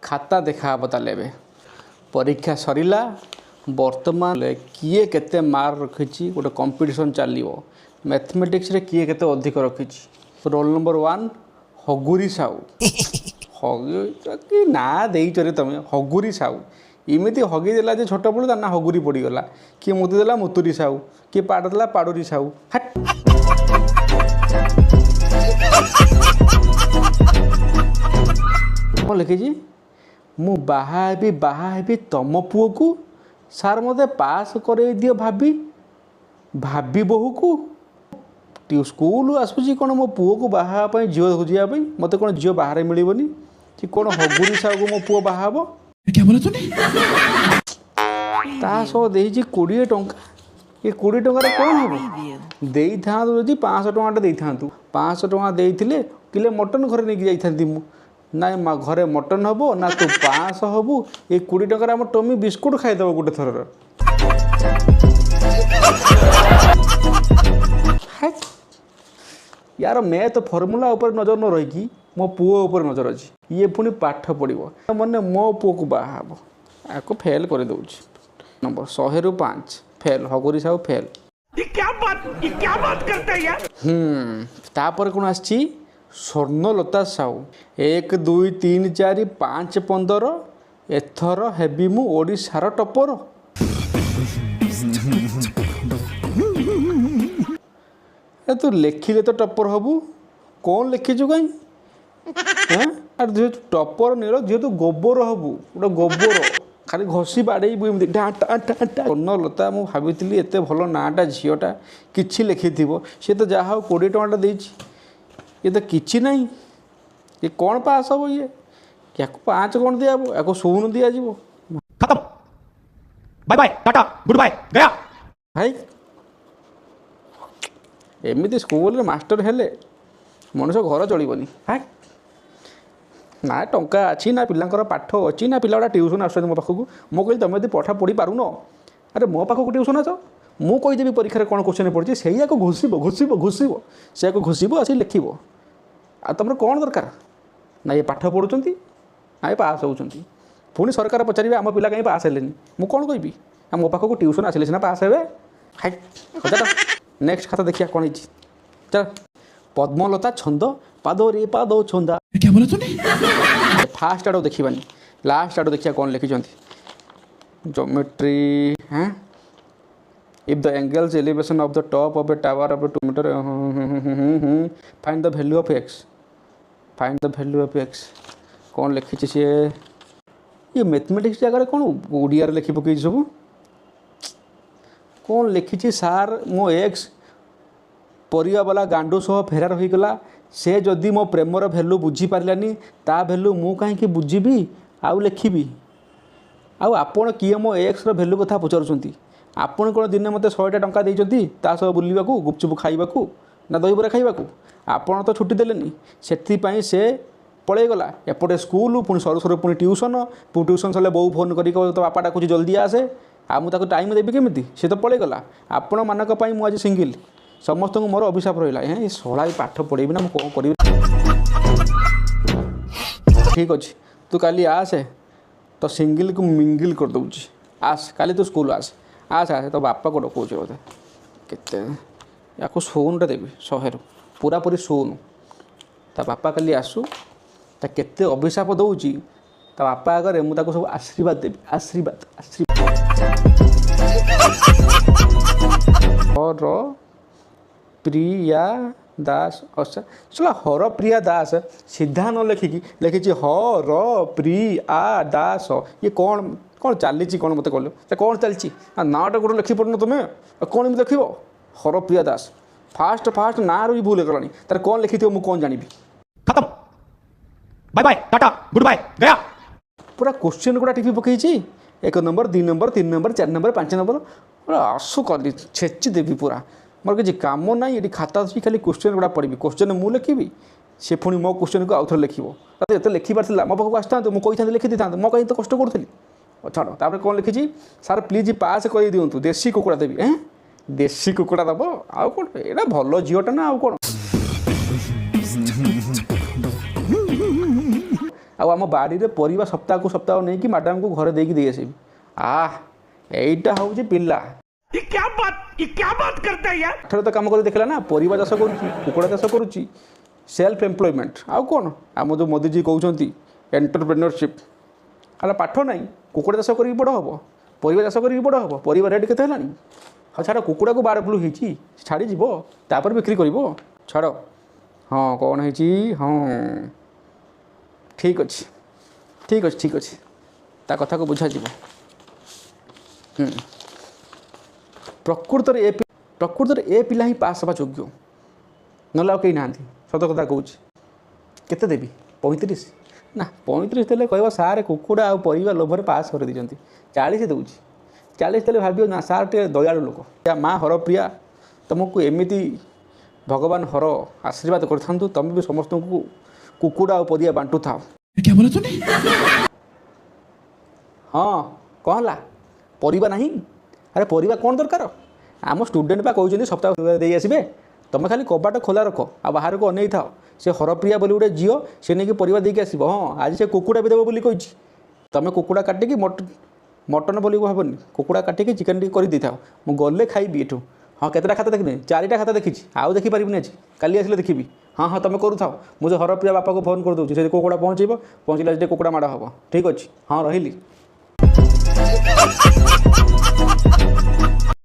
ଖାତା ଦେଖାହେବ। ତାହେଲେ ଏବେ ପରୀକ୍ଷା ସରିଲା। ବର୍ତ୍ତମାନ କିଏ କେତେ ମାର୍କ ରଖିଛି, ଗୋଟେ କମ୍ପିଟିସନ୍ ଚାଲିବ। ମ୍ୟାଥମେଟିକ୍ସରେ କିଏ କେତେ ଅଧିକ ରଖିଛି। Roll number 1, Haguri Sahu. କି ନାଁ ଦେଇଚରେ ତମେ, ହଗୁରି ସାହୁ? ଏମିତି ହଗି ଦେଲା ଯେ ଛୋଟବେଳୁ ତା ନାଁ ହଗୁରି ପଡ଼ିଗଲା। କିଏ ମୁତି ଦେଲା ମୁତୁରି ସାହୁ, କିଏ ପାଡ଼ ଦେଲା ପାଡ଼ୁରି ସାହୁ। ହାଟ୍। କ'ଣ ଲେଖିଛି? ମୁଁ ବାହା ହେବି, ବାହା ହେବି ତମ ପୁଅକୁ, ସାର୍ ମୋତେ ପାସ୍ କରେଇ ଦିଅ ଭାବି ଭାବି ବୋହୂକୁ। ସ୍କୁଲ ଆସୁଛି କ'ଣ ମୋ ପୁଅକୁ ବାହା ହେବା ପାଇଁ, ଝିଅ ଖୋଜିବା ପାଇଁ? ମୋତେ କ'ଣ ଝିଅ ବାହାରେ ମିଳିବନି କି କ'ଣ? ହଗୁରି ସାହୁକୁ ମୋ ପୁଅ ବାହା ହେବ? क्या बोला तूने? ତା ସହ ଦେଇଛି 20 ଟଙ୍କା। ଏ 20 ଟଙ୍କାରେ କ'ଣ ହେବ? ଦେଇଥାନ୍ତୁ ଯଦି 500 ଟଙ୍କାଟା ଦେଇଥାନ୍ତୁ। 500 ଟଙ୍କା ଦେଇଥିଲେ କିଲେ ମଟନ୍ ଘରେ ନେଇକି ଯାଇଥାନ୍ତି ମୁଁ। ନାଇଁ ମା, ଘରେ ମଟନ୍ ହେବ ନା ତୁ 500 ହେବୁ। ଏ 20 ଟଙ୍କାରେ ଆମ ଟମି ବିସ୍କୁଟ୍ ଖାଇଦେବ ଗୋଟେ ଥରର। ହାକ୍। ୟାର ମ୍ୟାଥ୍ ଫର୍ମୁଲା ଉପରେ ନଜର ନ ରହିକି ମୋ ପୁଅ ଉପରେ ନଜର ଅଛି। ଇଏ ପୁଣି ପାଠ ପଢ଼ିବ ମାନେ ମୋ ପୁଅକୁ ବାହା ହେବ। ଆକୁ ଫେଲ୍ କରିଦେଉଛି। ନମ୍ବର 100ରୁ 5, ଫେଲ୍। ହଗୁରି ସାହୁ ଫେଲ୍। ହୁଁ ତାପରେ କ'ଣ ଆସିଛି? ସ୍ୱର୍ଣ୍ଣଲତା ସାହୁ। 1, 2, 3, 4, 5, 15, ଏଥର ହେବି ମୁଁ ଓଡ଼ିଶାର ଟପର। ଏ ତୁ ଲେଖିଲେ ତ ଟପର ହବୁ। କ'ଣ ଲେଖିଛୁ କାଇଁ? ହେଁ, ଆରେ ଯେହେତୁ ଟପର ନୀଳ, ଯେହେତୁ ଗୋବର ହବୁ, ଗୋଟେ ଗୋବର ଖାଲି ଘଷି ବାଡ଼େଇବୁ ଏମିତି ଟା ଟା ଟା ଟା। ସ୍ୱର୍ଣ୍ଣଲତା, ମୁଁ ଭାବିଥିଲି ଏତେ ଭଲ ନାଁଟା, ଝିଅଟା କିଛି ଲେଖିଥିବ। ସେ ତ ଯାହା ହଉ 20 ଟଙ୍କାଟା ଦେଇଛି। ଇଏ ତ କିଛି ନାହିଁ। ଇଏ କ'ଣ ପାସ୍ ହବ ଇଏ? ୟାକୁ 5 କ'ଣ ଦିଆହେବ? ୟାକୁ 0 ଦିଆଯିବ। खत्म, bye bye, tata, good bye, गया। ଭାଇ, ଏମିତି ସ୍କୁଲରେ ମାଷ୍ଟର ହେଲେ ମଣିଷ ଘର ଚଳିବନି। ହାକ୍। ନା ଟଙ୍କା ଅଛି, ନା ପିଲାଙ୍କର ପାଠ ଅଛି, ନା ପିଲା ଗୁଡ଼ା ଟ୍ୟୁସନ୍ ଆସୁଛନ୍ତି ମୋ ପାଖକୁ। ମୁଁ କହିଲି, ତୁମେ ଯଦି ପାଠ ପଢ଼ି ପାରୁନ, ଆରେ ମୋ ପାଖକୁ ଟ୍ୟୁସନ୍ ଆସ। ମୁଁ କହିଦେବି ପରୀକ୍ଷାରେ କ'ଣ କୋଶ୍ଚିନ୍ ପଡ଼ିଛି। ସେଇଆକୁ ଘୋଷିବ, ଘୋଷିବ, ଘୋଷିବ, ସେଇଆକୁ ଘୋଷିବ, ଆସିକି ଲେଖିବ। ଆଉ ତୁମର କ'ଣ ଦରକାର? ନା ଇଏ ପାଠ ପଢ଼ୁଛନ୍ତି, ନା ଏ ପାସ୍ ହେଉଛନ୍ତି। ପୁଣି ସରକାର ପଚାରିବେ, ଆମ ପିଲା କାହିଁ ପାସ୍ ହେଲେନି? ମୁଁ କ'ଣ କହିବି? ଆଉ ମୋ ପାଖକୁ ଟ୍ୟୁସନ୍ ଆସିଲେ ସିନା ପାସ୍ ହେବେ। ହାଇ, ହଜାର। ନେକ୍ସଟ ଖାତା ଦେଖିବା କ'ଣ ହେଇଛି। ଚାଲ। ପଦ୍ମଲତା ଛନ୍ଦ, ପାଦରେ ପାଦ ଛନ୍ଦା। क्या बोला तूने? ଫାଷ୍ଟ ଆଡ଼କୁ ଦେଖିବାନି, ଲାଷ୍ଟ ଆଡ଼କୁ ଦେଖିବା କ'ଣ ଲେଖିଛନ୍ତି। ଜୋମେଟ୍ରି। ହଁ, if the angles elevation of the top of a tower of 2 meter, find the value of x, find the value of x। କ'ଣ ଲେଖିଛି ସିଏ? ଇଏ ମ୍ୟାଥମେଟିକ୍ସ ଜାଗାରେ କ'ଣ ଓଡ଼ିଆରେ ଲେଖି ପକେଇଛି ସବୁ। କ'ଣ ଲେଖିଛି? ସାର୍, ମୋ ଏକ୍ସ ପରିବାବାଲା ଗାଣ୍ଡୁ ସହ ଫେରାର ହୋଇଗଲା। ସେ ଯଦି ମୋ ପ୍ରେମର ଭ୍ୟାଲୁ ବୁଝିପାରିଲାନି, ତା ଭ୍ୟାଲୁ ମୁଁ କାହିଁକି ବୁଝିବି ଆଉ ଲେଖିବି? ଆଉ ଆପଣ କିଏ ମୋ ଏକ୍ସର ଭ୍ୟାଲୁ କଥା ପଚାରୁଛନ୍ତି? ଆପଣ କ'ଣ ଦିନେ ମୋତେ 100ଟା ଟଙ୍କା ଦେଇଛନ୍ତି ତା ସହ ବୁଲିବାକୁ, ଗୁପଚୁପ ଖାଇବାକୁ ନା ଦହିବରା ଖାଇବାକୁ? ଆପଣ ତ ଛୁଟି ଦେଲେନି, ସେଥିପାଇଁ ସେ ପଳେଇଗଲା। ଏପଟେ ସ୍କୁଲ, ପୁଣି ସରୁ ସରୁ ପୁଣି ଟ୍ୟୁସନ୍, ପୁଣି ଟ୍ୟୁସନ୍ ସରିଲେ ବୋଉ ଫୋନ୍ କରିକି କହିବ, ତୋ ବାପା ଡାକୁଛି, ଜଲ୍ଦି ଆସେ। ଆଉ ମୁଁ ତାକୁ ଟାଇମ୍ ଦେବି କେମିତି? ସେ ତ ପଳେଇଗଲା। ଆପଣମାନଙ୍କ ପାଇଁ ମୁଁ ଆଜି ସିଙ୍ଗିଲ୍। ସମସ୍ତଙ୍କୁ ମୋର ଅଭିଶାପ ରହିଲା। ହେଁ, ଏ ଶଳା, ଏ ପାଠ ପଢ଼େଇବି ନା ମୁଁ କ'ଣ କରିବି? ଠିକ୍ ଅଛି, ତୁ କାଲି ଆସେ, ତ ସିଙ୍ଗିଲ୍କୁ ମିଙ୍ଗିଲ୍ କରିଦେଉଛି। ଆସ କାଲି, ତୁ ସ୍କୁଲ ଆସ, ଆସ, ଆସ। ତୋ ବାପାକୁ ଡକଉଛି ବୋଧେ। କେତେ ୟାକୁ 0ଟା ଦେବି, 100ରୁ ପୁରାପୁରି 0। ତା ବାପା କାଲି ଆସୁ, ତା କେତେ ଅଭିଶାପ ଦେଉଛି ତା ବାପା ଆଗରେ ମୁଁ ତାକୁ ସବୁ ଆଶୀର୍ବାଦ ଦେବି। ଆଶୀର୍ବାଦ, ଆଶୀର୍ବାଦ। ହର ପ୍ରିୟା ଦାସ। ଅସା ଶଳା, ହରପ୍ରିୟା ଦାସ ସିଧା ନ ଲେଖିକି ଲେଖିଛି ହ ର ପ୍ରିୟା ଦାସ। ଇଏ କ'ଣ କ'ଣ ଚାଲିଛି କ'ଣ ମୋତେ କହିଲୁ? ସେ କ'ଣ ଚାଲିଛି? ଆ ନାଁଟା ଗୋଟେ ଲେଖି ପାରୁନ ତୁମେ, ଆଉ କ'ଣ ଏମିତି ଲେଖିବ? ହରପ୍ରିୟା ଦାସ। ଫାଷ୍ଟ ଫାଷ୍ଟ ନାଁରୁ ବି ଭୁଲ ହେଇଗଲାଣି। ତାର କ'ଣ ଲେଖିଥିବ ମୁଁ କ'ଣ ଜାଣିବି? खत्म, bye bye, tata, good bye, गया। ପୁରା କୋଶ୍ଚିନ୍ ଗୁଡ଼ା ଟିପି ପକେଇଛି। 1 number, 2 number, 3 number, 4 number, 5 number. ପୁରା ଆସୁ କଲି, ଛେଚି ଦେବି ପୁରା। ମୋର କିଛି କାମ ନାହିଁ ଏଠି, ଖାତା ଅଛି, ଖାଲି କୋଶ୍ଚିନ୍ ଗୁଡ଼ା ପଢ଼ିବି। କୋଶ୍ଚିନ୍ ମୁଁ ଲେଖିବି, ସେ ପୁଣି ମୋ କୋଶ୍ଚିନ୍କୁ ଆଉ ଥରେ ଲେଖିବ। ତତେ ଏତେ ଲେଖିବାର ଥିଲା, ମୋ ପାଖକୁ ଆସିଥାନ୍ତୁ, ମୁଁ କହିଥାନ୍ତି, ଲେଖି ଦେଇଥାନ୍ତୁ। ମୁଁ କାହିଁ ଏତେ କଷ୍ଟ କରୁଥିଲି? ହଉ, ଛାଡ଼। ତାପରେ କ'ଣ ଲେଖିଛି? ସାର୍, ପ୍ଲିଜ୍ ପାସ୍ କରିଦିଅନ୍ତୁ, ଦେଶୀ କୁକୁଡ଼ା ଦେବି। ଏଁ, ଦେଶୀ କୁକୁଡ଼ା ଦେବ? ଆଉ କ'ଣ? ଏଇଟା ଭଲ ଝିଅଟା ନା ଆଉ କ'ଣ? ଆଉ ଆମ ବାଡ଼ିରେ ପରିବା ସପ୍ତାହକୁ ସପ୍ତାହ ନେଇକି ମ୍ୟାଡ଼ାମକୁ ଘରେ ଦେଇକି ଦେଇ ଆସିବି। ଆହ, ଏଇଟା ହେଉଛି ପିଲା। ପାଠରେ ତ କାମ କରି ଦେଖିଲା ନା, ପରିବା ଚାଷ କରୁଛି, କୁକୁଡ଼ା ଚାଷ କରୁଛି, ସେଲ୍ଫ ଏମ୍ପ୍ଲୟମେଣ୍ଟ। ଆଉ କ'ଣ ଆମ ଯେଉଁ ମୋଦିଜୀ କହୁଛନ୍ତି ଏଣ୍ଟରପ୍ରେନରସିପ୍, ହେଲା ପାଠ ନାହିଁ, କୁକୁଡ଼ା ଚାଷ କରିକି ବଡ଼ ହେବ, ପରିବା ଚାଷ କରିକି ବଡ଼ ହେବ। ପରିବା ରେଟ୍ କେତେ ହେଲାଣି? ହଁ ଛାଡ଼, କୁକୁଡ଼ାକୁ ବାର୍ଡ଼ ଫ୍ଲୁ ହେଇଛି, ଛାଡ଼ିଯିବ, ତାପରେ ବିକ୍ରି କରିବ। ଛାଡ଼, ହଁ କ'ଣ ହେଇଛି? ହଁ ଠିକ୍ ଅଛି, ଠିକ୍ ଅଛି, ଠିକ୍ ଅଛି, ତା କଥାକୁ ବୁଝାଯିବ। ପ୍ରକୃତରେ ଏ ପିଲା ହିଁ ପାସ୍ ହେବା ଯୋଗ୍ୟ, ନହେଲେ ଆଉ କେହି ନାହାନ୍ତି। ସତ କଥା କହୁଛି। କେତେ ଦେବି? 35? ନା, 35 ଦେଲେ କହିବ ସାର୍ କୁକୁଡ଼ା ଆଉ ପରିବା ଲୋଭରେ ପାସ୍ କରିଦେଇଛନ୍ତି। 40 ଦେଉଛି। 40 ଦେଲେ ଭାବିବ ନା ସାର୍ ଟିକେ ଦୟାଳୁ ଲୋକ। ମା ହରପ୍ରିୟା ତୁମକୁ ଏମିତି ଭଗବାନ ହର ଆଶୀର୍ବାଦ କରିଥାନ୍ତୁ, ତୁମେ ବି ସମସ୍ତଙ୍କୁ କୁକୁଡ଼ା ଆଉ ପରିବା ବାଣ୍ଟୁଥାଅ। ହଁ କ'ଣ ହେଲା? ପରିବା ନାହିଁ? ଆରେ ପରିବା କ'ଣ ଦରକାର? ଆମ ଷ୍ଟୁଡେଣ୍ଟ ବା କହୁଛନ୍ତି ସପ୍ତାହ ଦେଇ ଆସିବେ। ତୁମେ ଖାଲି କବାଟ ଖୋଲା ରଖ ଆଉ ବାହାରକୁ ଅନେଇ ଥାଅ। ସେ ହରପ୍ରିୟା ବୋଲି ଗୋଟେ ଝିଅ, ସେ ନେଇକି ପରିବା ଦେଇକି ଆସିବ। ହଁ ଆଜି ସେ କୁକୁଡ଼ା ବି ଦେବ ବୋଲି କହିଛି। ତୁମେ କୁକୁଡ଼ା କାଟିକି ମଟନ୍ ବୋଲି ହେବନି, କୁକୁଡ଼ା କାଟିକି ଚିକେନ୍ ଟିକେ କରିଦେଇଥାଅ, ମୁଁ ଗଲେ ଖାଇବି ଏଠୁ। ହଁ କେତେଟା ଖାତା ଦେଖିନି? 4ଟା ଖାତା ଦେଖିଛି, ଆଉ ଦେଖିପାରିବିନି ଆଜି, କାଲି ଆସିଲେ ଦେଖିବି। ହଁ ହଁ ତୁମେ କରୁଥାଅ, ମୁଁ ସେ ହରପ୍ରିୟା ବାପାକୁ ଫୋନ୍ କରିଦେଉଛି, ସେ କୁକୁଡ଼ା ପହଞ୍ଚେଇବ, ପହଞ୍ଚିଲେ ଆଜି ଟିକେ କୁକୁଡ଼ା ମାଡ଼ ହେବ। ଠିକ୍ ଅଛି, ହଁ ରହିଲି।